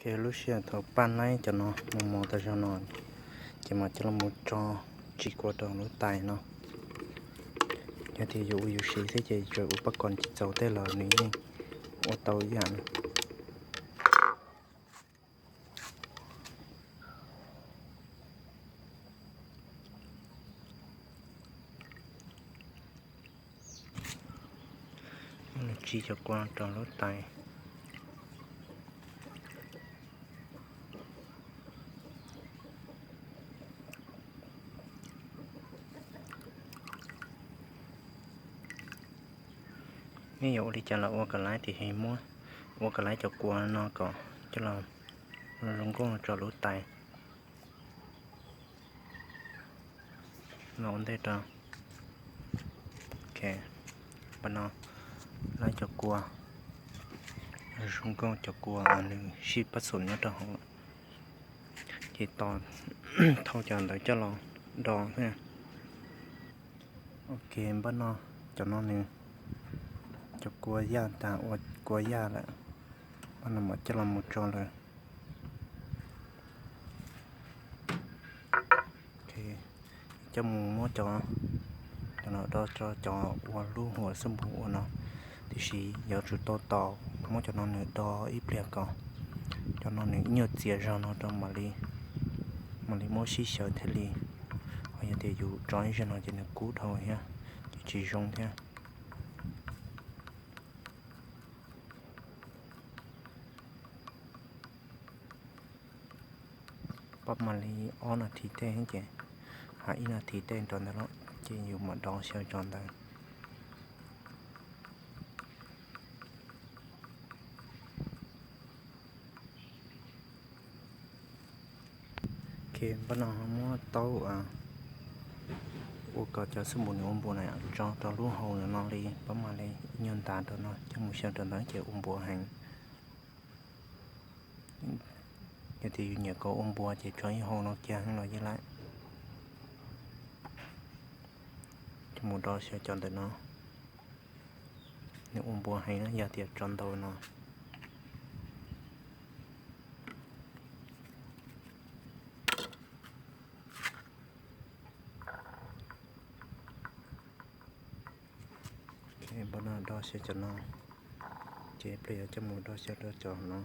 Ces lub sij hawm thaum paj laib cov no mos mos tas zog no, ces mam coj los mus tso tsis kua rau lub tais no. Yog tias yus ua yus siv xwb ces tsuas ua paj kom tsis txaus tej los nws yeej ua tau ib yam. Muab nws tso cov kua rau lub tais. Nej yuav ua li cas los ua kom laib, tiam sis muab ua kom laib cov kua no kom coj los zoo nkauj tso lub tais. Los ua ntej rau. Ok, npaj no, laib cov kua, zoo nkauj cov kua nws sib pab xum nyob rau hauv. Ces tos thauj cov ntawd coj los do thiab. Ok, npaj no, cov no nws, cov kua yaj tas ua kua yaj lawm, npaj no mam coj los mus tso lawm. Coj mus muab cov, cov no do rau cov ua lub hauv xab npum ua no, tiam sis yuav tsum tau tos muab cov no nws do ib pliag kom cov no nws ib nyuag txias zog no rau mam li, mam li muab sib xyaw thiaj li. Ho yog tias yus tso ib zaug no ces nws kub dhau thiab, ces tsis zoo thiab. Pab mam li ob nas this tej ces, hab ib nas this tej rau ntawd lawm ces yus mam do xyaw cov ntawd. Ok, npaj no muab taub ua kom cov xab npum nws ua npuas na tso rau lub hauv no li, pab mam li ib nyuag ntas rau no coj mus xyaw rau ntawd ces ua npuas heev. Yog tias yus nyiam kom ua npuas ces tso ib hau no kiag heev los yeej laib. Coj mus do xyaw cov ntawm no, nws ua npuas heev na yog tias tso ntau no. Npaj no do xyaw cov no, ces ib pliag yuav coj mus do xyaw rau cov no.